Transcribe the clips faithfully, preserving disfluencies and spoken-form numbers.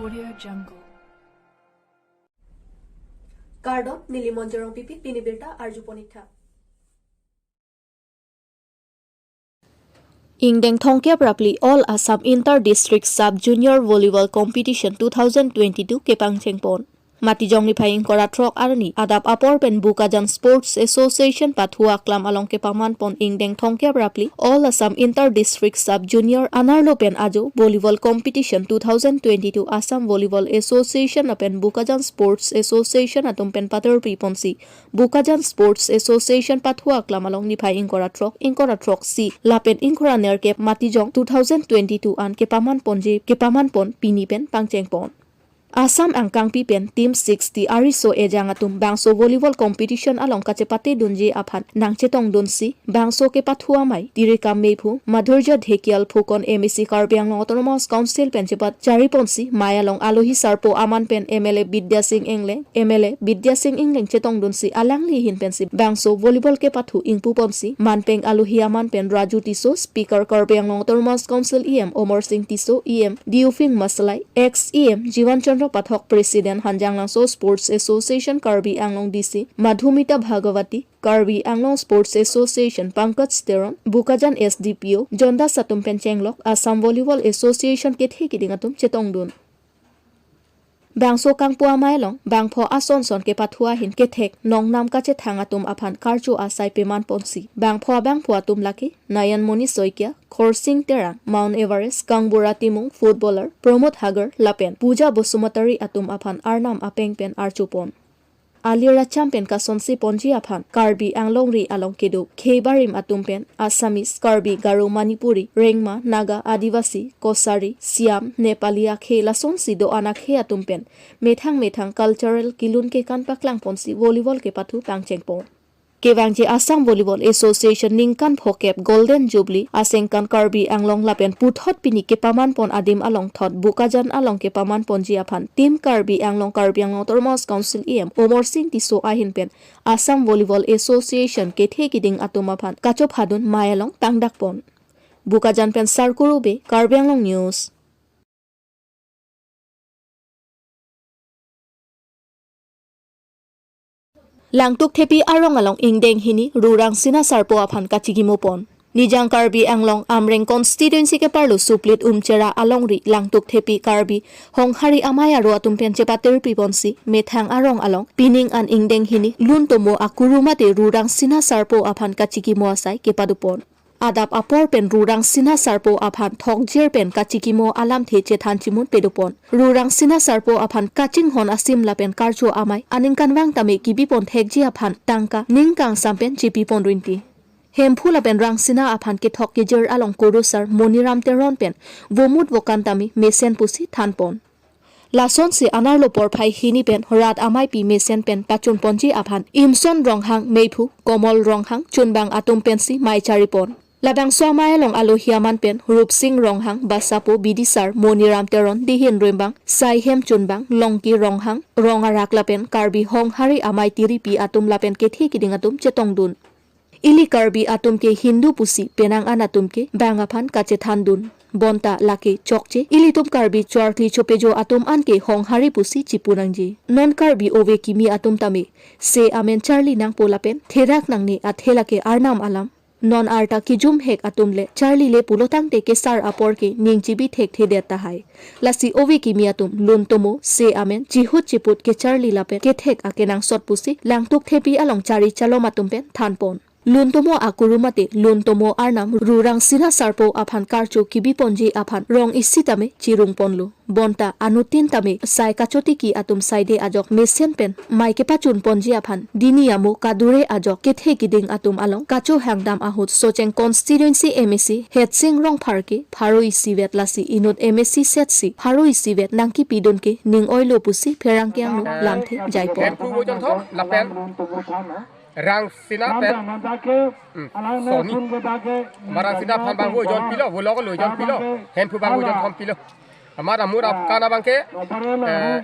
Audio Jungle. Kardom, neli Monjorong Pipi, pini birta arju pon ik tha. Ingdeng thomkep ra phli All Assam Inter District Sub Junior Volleyball Competition two thousand twenty-two kepangcheng pon. Matijong niphai ingkoi ra throk arni adap apor pen Bokajan Sports Association pathu aklam along kepaman pon ingdeng thomkep ra phli All Assam Inter District Sub Junior anerlo pen ajo Volleyball Competition two thousand twenty-two Assam Volleyball Association lapen Bokajan Sports Association atum pen paterpi ponsi Bokajan Sports Association pathu aklam along niphai ingkoi ra throk, ingkoi ra throksi lapen ingkoi ra nerkep Matijong two thousand twenty-two an kepaman ponji, kepaman pon pini pen pangcheng pon. Assam angkangpi pen team sixty ariso ejang atum bangso volleyball competition along kachepate dunji aphan nangchetong dunsi bangso kepathu amei Tirikam Meiphu, Madhurjya Dhekial Phukon M A C Karbi Anglong Autonomous Council pen chepat chari ponsi mei along alohi sarpo aman pen M L A Bidya Sing Engleng, M L A Bidya Sing Engleng chetong dunsi alangli ahin pensi bangso volleyball kepathu ingpu ponsi manpeng alohi aman pen Raju Tisso, Speaker Karbi Anglong Autonomous Council E M Omor Sing Tisso, E M Diufing Masalai, ex E M Jiwan Chandra Pathak, President Hanjanglangso Sports Association Karbi Anglong D C Madhumita Bhagawati, Karbi Anglong Sports Association Pankaj Teron, Bokajan S D P O Jondas atum pen chenglok Assam Volleyball Association kethe kiding atum chetong dun. Bangso kangpu amei along bangpho ason son kepathu ahin kethek nongnam kachethang atum aphan karcho asai peman ponsi bangpho abangphu atum lake Nayan Moni Saikia, Khorsing Terang, Mount Everest, Kangbura Timung, footballer Pramod Hagar lapen Puja Basumatary atum aphan arnam apeng pen archo pon. Alir acham pen kasonsi ponji aphan Karbi Anglong ri along kedo khei barim atum pen Assamese, Karbi, Garo, Manipuri, Rengma, Naga, Adivasi, Kachari, Siam, Nepali akhei lasonsi do-an akhei atum pen methang methang cultural kelun kekan paklang ponsi volleyball kepathu pangcheng pon. Kevangji Assam Volleyball Association ningkan phokep Golden Jubilee asengkan Karbi Anglong lapen puthot pini kepaman pon adim along thot Bokajan along kepaman ponji aphan Team Karbi Anglong, Karbi Anglong Autonomous Council E M Omor Sing Tisso ahin pen Assam Volleyball Association kethe kiding atum aphan kachophadun mei along tangdak pon. Bokajan pen Sarkuru Bey, Karbi Anglong News. Langtuk Thepi arong along ingdeng hini Rurang Sina Sarpo aphan kachikimo pon. Nijang Karbi Anglong Amreng constituency keparlo Suplit Umchera alongri Langtuk Thepi Karbi Honghari amei aro atum pen chepaterpi ponsi methang arong along pining an ingdeng hini lun tomo akuru mate Rurang Sina Sarpo aphan kachikimo asai kepado pon. Adap apor pen Rurang Sina Sarpo aphan thokjir pen kachikimo alamthe chethan chimun pedo pon. Rurang Sina Sarpo aphan kachinghon asim lapen karcho amei aningkanvang tame kebi pon thekji aphan tangka ning kangsam pen chepi pon rinti. Hemphu lapen Rang Sina aphan kethok kejir along kurusar Moniram Teron pen vomut vokan tame mesen pusi than pon. Lasonsi anerlo porphai hini pen rat ameipi mesen pen pachun ponji aphan Imson Ronghang, Meiphu Komol Ronghang, chunbang atum pensi mei chari pon. Labangso amei along alohi aman pen Rupsing Ronghang, Basapo, Bidisar Moniram Teron, Dihin Rimbang, Saihem chunbang, Longki Ronghang, Rong Arak lapen Karbi Honghari amei tiripi atum lapen kethe kiding atum chetong dun. Ili Karbi atum ke Hindu pusi penang an atum ke bang aphan kachethan dun. Bonta lake chokche ilitum Karbi chorkli chopejo atum an ke Honghari pusi chipu nangji. Non Karbi ove kimi atum tame se amen charli nangpo lapen therak nangne athe lake arnam alam. Non arta kejum hek atum le charlile pulo tangte kesar apor ke ning chibi thekthedet tahai. Lasi ove kimi atum lun tomo se amen chihut chiput kecharli lapen kethek akenangsot pusi Langtuk Thepi along chari chalom atum pen than pon. Lun tomo akuru mate lun tomo arnam Rurang Sina Sarpo aphan karcho kebi ponji aphan rong isi tame chirung ponlo. Bonta anuttin tame sai kachotiki atum saide ajok mesen pen mei kepachun ponji aphan dini amo kadure ajok kethe kiding atum along kachohang dam ahut Socheng constituency M A C Hetsing Rongphar ke pharo isivet lasi inut M A C setsi pharo isivet nangkepidun ke ning oilo pusi pherangke angno lamthe jaipon. Hemphu vojon thom lapen Rang Sina pen, hmm, Soni. Marang Sina aphan bang vojon pilo, volok lo jon pilo, Hemphu bang vojon thom pilo. Amar amur ap kana bang ke, eh,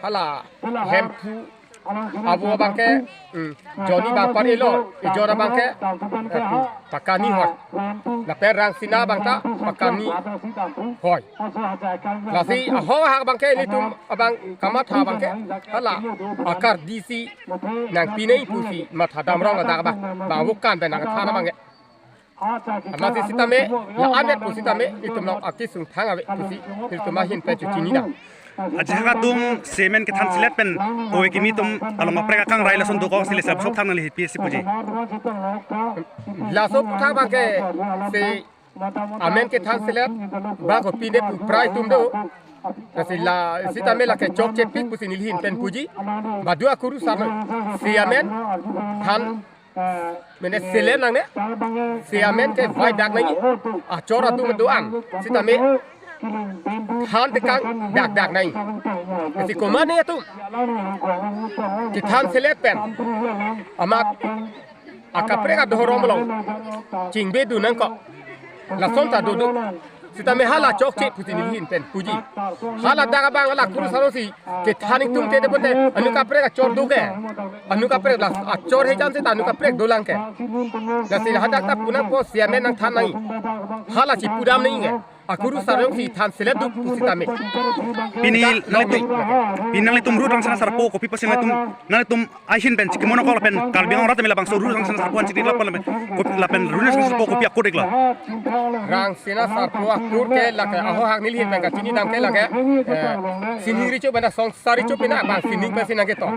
hala Hemphu Avo abangke, hmm, Johnny abang par-elo, ejor abangke, eh, Pakani hoi. Lapen Rangsina abangta Pakani hoi. Lasi ahok ahak abangke ilitum abang kamatha abangke hala akardi si nangpinei pusi matha damrong ladak abang. Ba avo kan pen nangthan abangke. Amatsi sitame, la-an pu sitame, itum along akesung thang ave pusi, itum ahin pen chechinidam. Ajahak atum cement kethan selet pen ove kimi atum along kaprek akangrai lason dokok si lasi labangso aputhak nangli hipi si puji. Laso aputhak abangke si amen kethan selet, ba kopine pu prai atum do. Lasi la sitame lake chokchepik pusi neli ahin pen puji. Ba do akurusar si amen than mene selet nangne, si amen ke vai dak nangji, achor atum do-an, sitame than tekang dak dak nangji. Si komatne atum kethan selet pen amat akaprek adhorom along chingbe dun nangkok, lason ta dodo. Sitame hala chokche pusi neli ahin pen puji. Hala dak abang hala kurusar si kethan ingtung te de pote, anut kaprek achor do ke. Anut kaprek la achor hejan seta anut kaprek dolang ke. Lasi hadak ta pu nangpo, si amen nangthan nangji. Hala si pudam nangji ke. Akurusar si than selet do pusitame. Pini nanglitum, pini nanglitum Rudrangsina Sarpo kopi pusi nanglitum, nanglitum ahin pen chikimo nangkok lapen Karbi Anglong arat tame labangso Rudrangsina Sarpo an chikri lapen lapen kopi lapen Rudrangsina Sarpo kopi akur iklo? Rangsina Sarpo akur ke lake ahok ahak neli ahin pen kachinidam ke lake, eh, sining richo benda song sari cho pina bang sining pensi nangketon.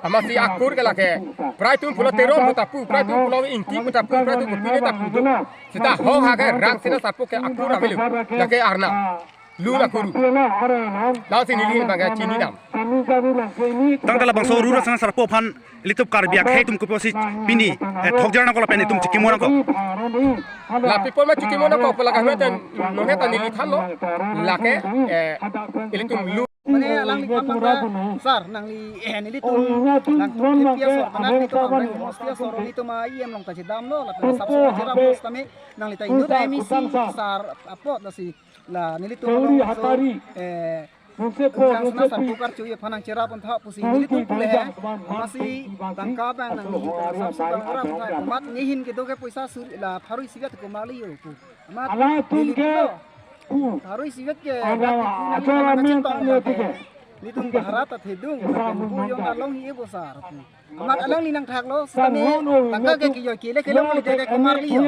Amatsi akur ke lake prai atum pulo Teron puta pu, prai atum pulo Ingti puta pu, prai atum kopine ta pu do. Seta ahok ahak ke Rangsina Sarpo ke akur avelo. Lake Arnam. Lun akuru. Lasi neli ahin pen kachinidam. Tangte labangso Rudrangsina Sarpo aphan ilitum Karbi akhei atum kopi pusi pini, eh, thokjer nangkok lapen itum chikimo nangkok? Lapi pon ma chikimo nangkok pu lake ahme ten, nonhe ta neli thanlo. Lake, eh, ilitum lu. Mane alangli aphan mangta, sir, nangli, eh, nelitum, nangtum P P asor, mane nelitum Amreng Homosti asor, nelitum a-E M along ta chedamlo, lapen sapso cheraplo sitame, nangli ta inut M E C, sir, apot lasi, la nelitum along so, eh, Rangsina Sarpo karcho aphan nangcherap un tha pusi nelitum pule he, amatsi tangka abang nangli, sapso abang rap tha, komat neli ahin kedo ke poisa suri, la pharo isi vet komarli yo pu. Amat neli pulo. Pharo isi vet ke, rat ipu nangli amen chetong abang ke. Nelitum bharat ta thedung, pen pu yong along hi ebo sir. Amat alangli nangthaklo, sitame tangka ke kiyo kele kele mo lide ke komarli yo.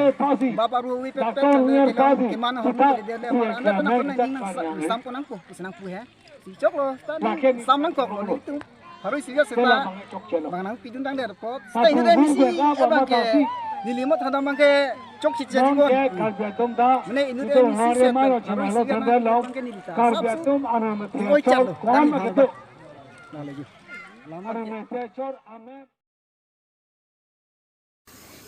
Bap aru ave pet pet, kele keman ahormu lide le, amat anda tana pun nangning nang sa-, sam ko nangpo, pusi nangpu he. Si choklo, sitame sam nangkoklo nelitum. Pharo isi vet seta bang nangpidun tang der apot. Seta inut M E C abang ke neli mathadam abang ke chokche chikon. Mane inut M E C set pen pharo isi vet nang abang ke neli ta sapso. Oi chalo, tang ni hang abang. Nale ju.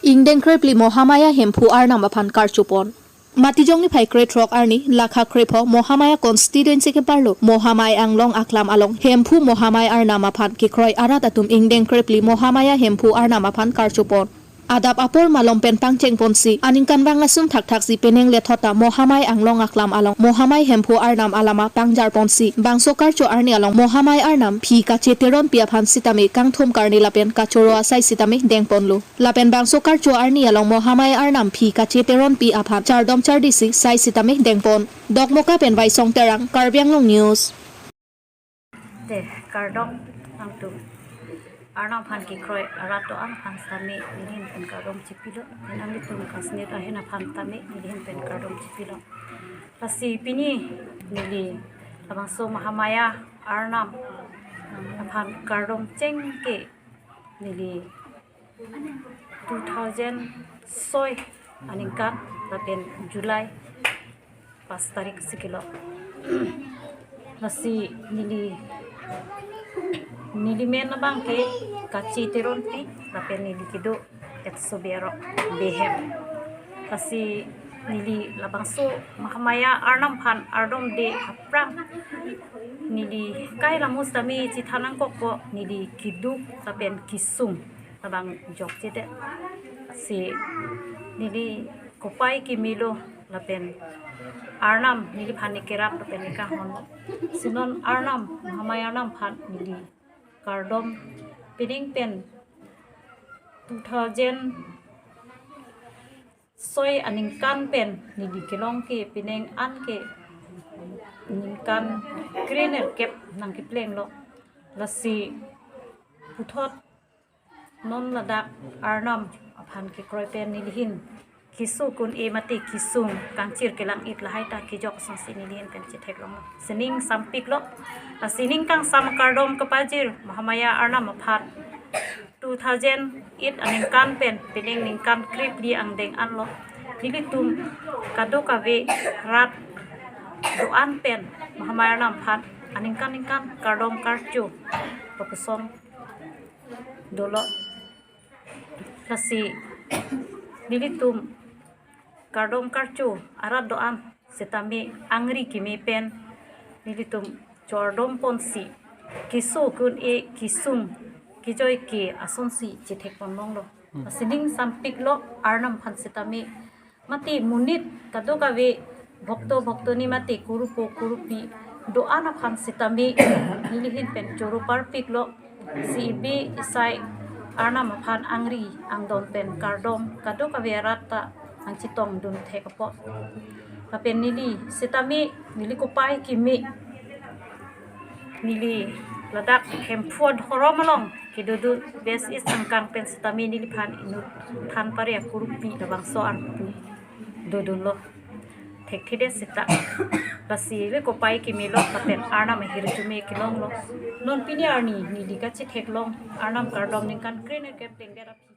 Ingdeng krephli Mohamaya Hemphu Arnam aphan karchopon. Matijong niphai krethrok arni, lakha krepho Mohamaya constituency keparlo Mohamai Anglong Aklam along Hemphu Mohamai Arnam aphan kekroi arat atum ingdeng krephli Mohamaya Hemphu Arnam aphan karchopon. Adap apor malom pen pangchengponsi, aningkanvang asum thakthak si penang lethot ta Mohamai Anglong Aklam along Mohamai Hemphu Arnam alama pangjarponsi, bangso karcho arni along Mohamai Arnam phi kacheteronpi aphan sitame kangthum karne lapen kachoro asai sitame dengponlo. Lapen bangso karcho arni along Mohamai Arnam phi kacheteronpi aphan chardom chardisi sai sitame dengpon. Dokmoka pen Vaisong Terang, Karbi Anglong News. Te, kardom nangtum. Arnam aphan kekroi arat do-an aphan sitame neli ahin pen kardom chipilo. Nanglitum kasnit ahin aphan tame neli ahin pen kardom chipilo. Lasi pini neli labangso Mahamaya Arnam aphan kardom chengke neli two thousand soi aningkan lapen July pas tarik si kelo. Lasi neli, neli men abang ke kacheteronpi lapen neli kedo Etso Bero Behem. Lasi neli labangso Mahamaya Arnam aphan ardomde aphrang neli kai lamus tame chethan nangkokpo, neli keduk lapen kesung labang jokjedet. Si neli kopai kemelo lapen Arnam neliphan ne kerap lapen ne kanghon. Si non Arnam, Mahamaya Arnam aphan neli kardom, pining pen two thousand soi aningkan pen neli kelong ke pining an ke ningkan krenerkep nangkeplenglo. Lasi puthot non ladak Arnam aphan kekroi pen nelihin keso kun-e mate kesung kangchir kelang-it lahai ta kejok asonsi nelihin pen chetheklonglo. Sining sampiklo. Lasi ning kangsam kardom kepajir Mahamaya Arnam aphan two thousand eight aningkan pen pining ningkan krephli angdeng anlo. Nelitum kadokave rat do-an pen Mahamaya Arnam aphan aningkan ningkan kardom karcho pakusong dolo. Lasi nelitum kardom karcho arat do-an setame angri keme pen nelitum chordom ponsi keso kun-e kesung kejoi ke asonsi chethek ponlonglo. Lasi ning sampiklo Arnam aphan setame mate monit kadokave bhokto bhoktoni mate kurupo kurupi do-an aphan setame nelihin pen choro parpiklo. Si ibi isai Arnam aphan angri angdon pen kardom kadokave arat ta nangchetongdun thek apot. Lapen neli setame neli kopai keme neli ladak Hemphu adhorom along kedodun West East angkang pen setame neliphan inut than pare akurupi labangso arpu dodunlo. Thekthedet seta. Lasi le kopai kemelo lapen Arnam ahirjume kelonglo. Non pini arni neli kachetheklong Arnam kardom ningkan krenerkep lengdet aphi